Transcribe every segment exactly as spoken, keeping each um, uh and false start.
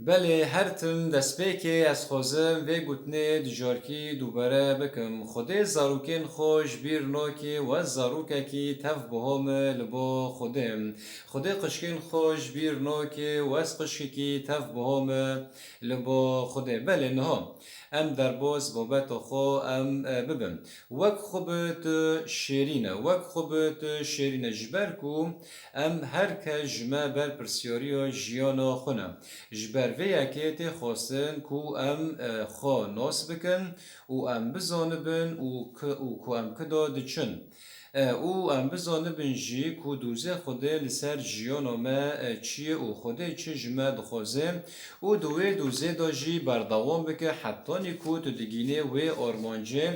Belê, her tim destpêkê ez xwazim vê gotinê di carkî dubare bikim. Xwedê zarokên xwe ji bîr nake, wek zarokekî tev bihome li ba Xwedê. Xwedê qişkên xwe ji bîr nake, wek qişkekî tev bihome li ba Xwedê. Belê, niha em derbas babeta xwe em, e, bibin. Wek xwe bi tu şêrîn e, wek xwe bi tu şêrîn e, ji ber ku em her kes ji me berpirsyariya jiyana xwe ne. Ji ber vê yekê tê xwestin ku em, e, xwe nas bikin û em bizanibin û ki, û ku em kida diçin. E, û em bizanibin jî ku dozê Xwedê li ser jiyana me, e, çi ye û Xwedê çi ji me dixwaze û di wê dozê de jî berdewam bike hetanî ku tu digînê wê armancê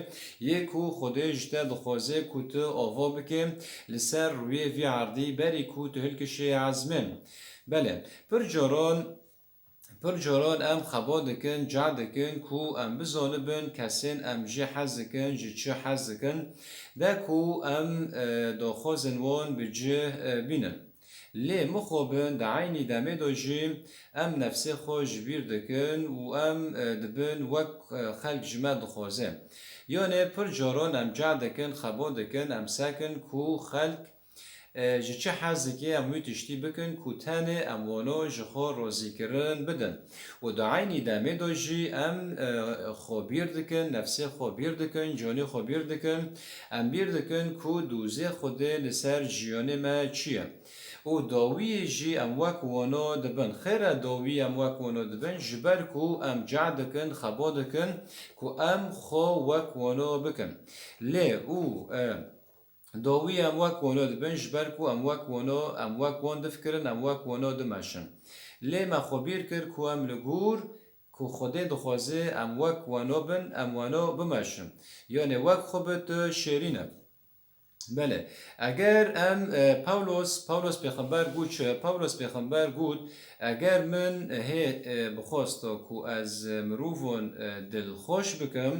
yê ku Xwedê ji te dixwaze ku tu ava bike li ser rûyê vî erdî berî ku tu hilkişê ezmên. Belê, pir caran, pir caran em xeba dikin, ceh dikin ku em bizanibin kesên em jê hez dikin, ji çi hez dikin, de ku em, e, daxwazên wan bi cih, e, bînin. Lê mixabin di eynî demê de jî em nefsê xwe ji bîr dikin û em, e, dibin wek, e, xelk ji me dixwaze. Yanê pir caran em ceh dikin, xeba dikin, em sekin ku xelk, e, ji çi hez dike em wî tiştî bikin ku tenê em wana ji xwe razîkirin bidin. Û di eynî demê de jî em, e, xwe bîr dikin, nefsê xwe bîr dikin, canê xwe bîr dikin. Em bîr dikin ku dozê Xwedê li ser jiyanê me çi ye. Û dawiyê jî em wek wana dibin. Xêr e dawiyê em wek wana dibin, ji ber ku em ceh dikin, xeba dikin ku em xwe wek wana bikin. Lê û, e, dawiyê em wek wana dibin, ji ber ku em wek wana, em wek wan difikirin, em wek wana dimeşin. Lê me xwe bîr kir ku em li gor ku Xwedê dixwaze em wek wana bin, em wana bimeşin. Yanê wek xwe bi tu şêrîn e. Belê, eger em, e, Pawlos, Pawlos pêxember got çi? Pawlos pêxember got, eger min hê, e, bixwesta ku ez mirovan, e, dilxweş bikim,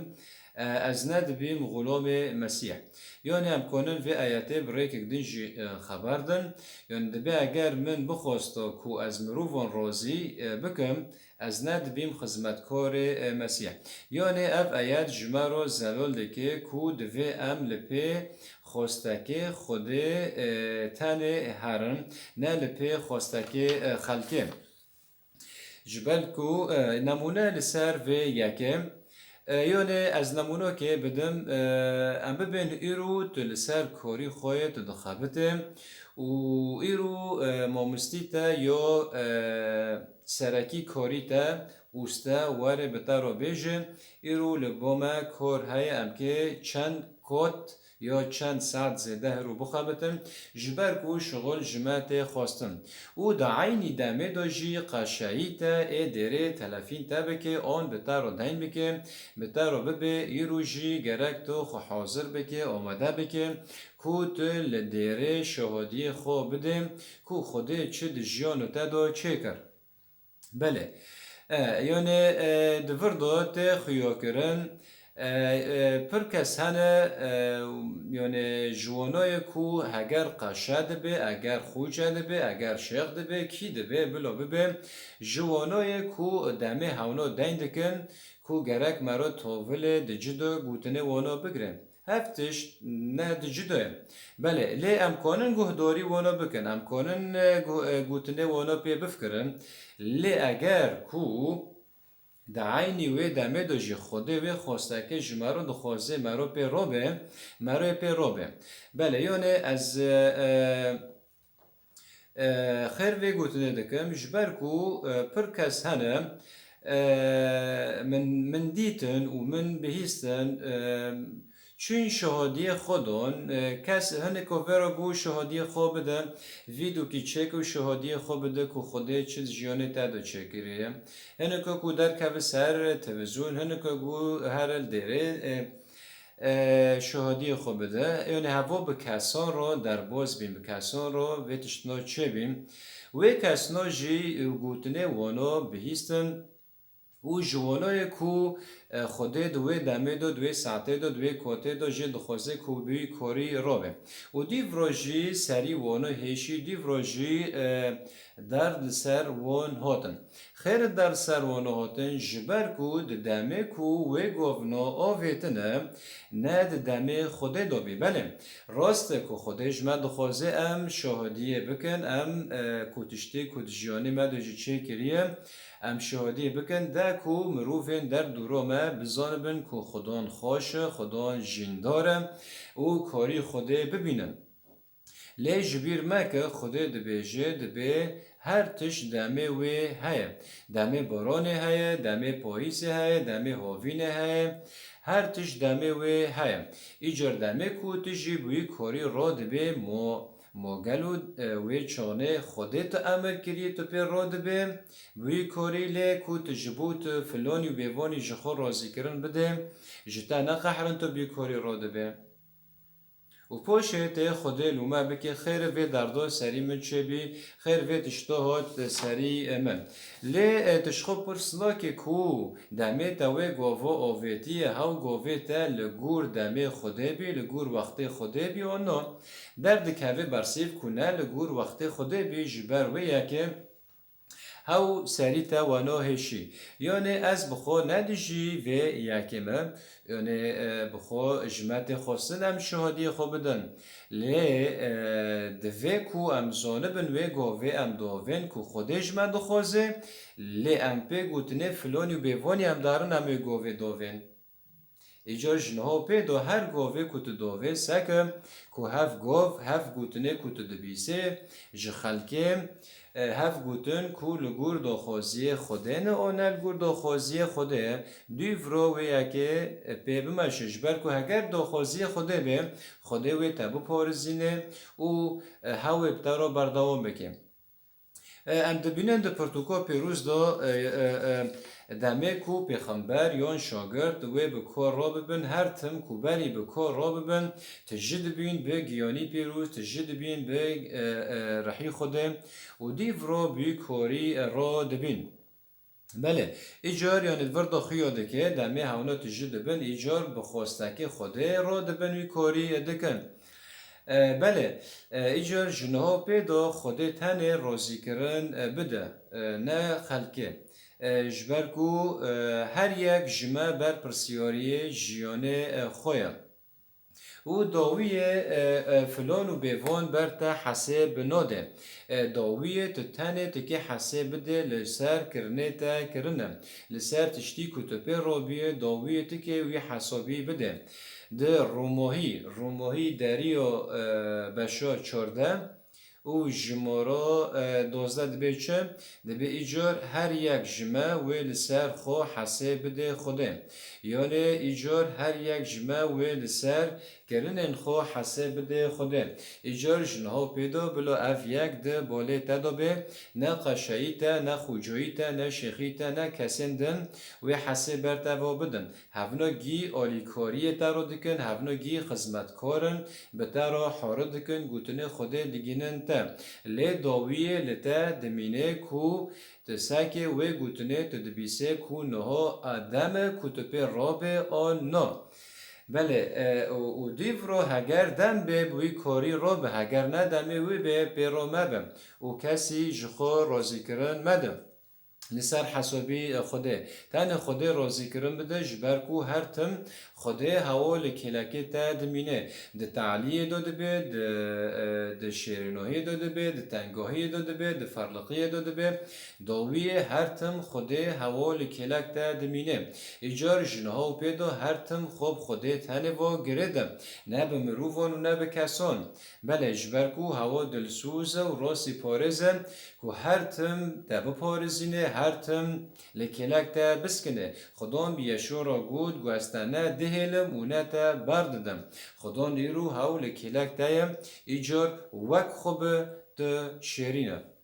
e, ez nedibîm xulamê Mesîh. Yanî em kanin vê ayetê bi rêkek din jî, e, xeber din. Yanî dibe eger min bixwesta ku ez mirovan razî, e, bikim, ez nedibîm xizmetkarê, e, Mesîh. Yanê ev ayet ji me re zelal dike ku divê em li pê xwestekê Xwedê, e, tenê herin, ne li pê xwestekê, e, xelkê. Ji ber ku, e, nemûne li ser vê yekê, e, yanê ez nemûnokê bidim, e, em bibên îro tu li ser karî xwe yê tu dixebitê û îro, e, mamostî te ya, e, serekî karî te, ûste, were bi te re bêje, îro li ba me kar heye, em kê çend kot ya çend saet zêde hiro bixebitin, ji ber ku şixul ji me tê xwestin. Û di eynî demê de jî qeşeyî te ê dêrê telefîn te bike, an bi te re deyn bike, bi te re bibe, îro jî gerek tu xwe hazir bike, amade bike, ku tu li dêrê şahidiyê xwe bidê, ku Xwedê çi di jiyana te de çêkir. Belê. E, yanê, e, di vir de tê xuyakirin, e, e, pir kes hene, e, yanê ji wanayê ku heger qeşe dibe, eger xûce dibe, eger şêx dibe, kî dibe, bila bibe, ji wanayê ku demê hewna deyn dikin, ku gerek me re tovilê di ci de gotinê wana bigirin. Ev tişt ne di ci de ye. Belê, lê em kanin guhdarî wana bikin, em kanin, e, gu-, e, gotinê wana pê bifikirin. Lê eger ku di eynî wê demê de jî Xwedê wê xwestekê ji me re dixwaze me re pê rabe, me re pê rabe. Belê, yanê ez, e, e, E, xêr vê gotinê dikim, ji ber ku, e, pir kes hene, e, min, min dîtin û min bihîstin, e, çûn şahadiyê xwe dan, e, kes hineko vê re got şahadiyê xwe bide, vîdokî çêke û şahadiyê xwe bide ku Xwedê çi di jiyanê te de çêkiriye. Hineko ku derkeve ser televîzyon, hineko ku here li dêrê, e, e, şahadiyê xwe bide. Yanî heva bi kesan re derbas bîn, bi kesan re vê tiştine çêbîn. Wê kesna jî, e, gotinê wana bihîstin û ji wanayê ku, e, Xwedê di wê demê de, di wê saetê de, di wê kotê de jê dixwaze ku bi wî karî rabe. Û dîv re jî serî wana hêşî, dîv re jî, e, Derd li ser wan hatin. Xêr derd li ser wan hatin, ji ber ku di demê ku wê govna avêtine, ne di demê Xwedê de bî. Belê, rast e ku Xwedê ji me dixwaze em şahidiyê bikin, em, e, ku tiştê ku di jiyanê me de jî çêkiriye, em şahidiyê bikin, de ku mirovên derdora me bizanibin ku Xudan xweş e, Xudan jîndar e û karî Xwedê bibînin. Lê ji bîr meke, Xwedê dibêje, dibê her tişt demê wê heye. Demê baranê heye, demê payîzê heye, demê havînê heye. Her tişt demê wê heye. Îcar demê ku tu jî bi wî karî radibê, mo, mo gelo, e, wê çanê Xwedê tu emir kiriye tu pê radibê, bi wî karî lê ku tu ji bo tu filanî û bêvanî ji xwe razîkirin bidê, ji te neqehirin tu bi wî karî radibê. Û poşê tê Xwedê lûme bike, xêr vê derdo serî min çêbî, xêr vê tişto hot serî min. Lê, e, tu ji xwe pirs nake ku demê te wê govo ovêtiye, hew govê te li gor demê Xwedê bî, li gor wextê Xwedê bî, an na? Derdikeve bersîv ku ne li gor wextê Xwedê bî, ji ber wê yekê hew serî te weno hêşî. Yanê ez bi xwe ne dijî vê yekê me, yanê, e, bi xwe ji me tê xwestin em şahidiyê xwe bidin. Lê, e, divê ku em zanibin wê govê em dovên ku Xwedê ji me dixwaze, lê em pê gotinê filonî û bêvanî em darin em wê govê dovên. Îcar ji niha pê de her govê ku tu dovê, seke ku hev gov, hev gotinê ku tu dibîsê, ji xelkê, e, hev gotin ku li gor daxwaziyê Xwedê ne, o ne li gor daxwaziyê Xwedê ye, dû viro wê yekê, e, pê bimeşe, ji ber ku heger daxwaziyê Xwedê bê, Xwedê wê te biparizîne û, e, hewê bi te re berdewam bike. E, em dibînin di pirtûka pîroz de, e, e, e, demê ku pêxember yan şagirt wê bi kar re bibin, her tim ku berî bi kar re bibin, tijî dibîn bi giyanî pîroz, tijî dibîn bi, e, e, rihî Xwedê û dîv re bi karî re dibîn. Belê, îcar yanî li vir de xuya dike, demê hewna tijî dibin, îcar bi xwestekê Xwedê re dibin wî karî dikin. E, belê, e, îcar ji niha pê de Xwedê tenê razîkirin, e, bide, e, ne xelkê. E, ji ber ku, e, her yek ji me berpirsiyariyê jiyanê, e, xwe ye. Û dawiyê, e, e, filan û bêvan ber te hesê bi nade. E, dawiyê tu tenê tikê hesê bidê li ser kirinê te kirine, li ser tiştî ku tu pê robiyê, dawiyê tikê wî hesabî bidê. Di Rûmohî, Rûmohî deriyo, e, beşa çardeh û jimara, e, dozdeh dibe çi? Dibe îcar her yek ji me wê li ser xwe hesê bide Xwedê. Yanê îcar her yek ji me wê li ser kirinên xwe hesê bide Xwedê. Îcar ji niha pê de bila ev yek di balê te de bê, ne qeşeyî te, ne xocayî te, ne şêxî te, ne kesên din wê hesê ber te ve bidin. Hevno gî alîkariyê te re dikin, hevno gî xizmetkar in, bi te re hare dikin, gotinê Xwedê digînin te. Lê dawiyê li te dimîne ku tu sekê wê gotinê tu dibîsê ku niha a dem e ku tu pê rabê an na. Belê, e, û, û dîv ro heger dem bê bi wî karî rabe, heger ne demê wî bê pê ro mebe û kesî ji xwe razîkirin mede. Li ser hesabî, e, Xwedê. Tenê Xwedê razîkirin bide, ji ber ku her tim Xwedê hewa li kêlekê te dimîne. Di tehliyê de dibe, di, e, di şêrînohiyê de dibe, di tengahiyê de dibe, di ferliqiyê de dibe. Dawiyê her tim Xwedê hewa li kêlek te dimîne. Îcar ji niha û pê de her tim xwe bi Xwedê tenê ve girêde. Ne bi mirovan û ne bi kesan. Belê, ji ber ku hewa dilsoz e û rastî parêz e, ku her tim te biparêzîne, her tim li kêlek te biskine. Xudan bi Yeşû re got, ku ez te ne dihêlim û ne te berdidim. Xudan îro hew li kêlek te ye, îcar wek xwe bi tu şêrîn e.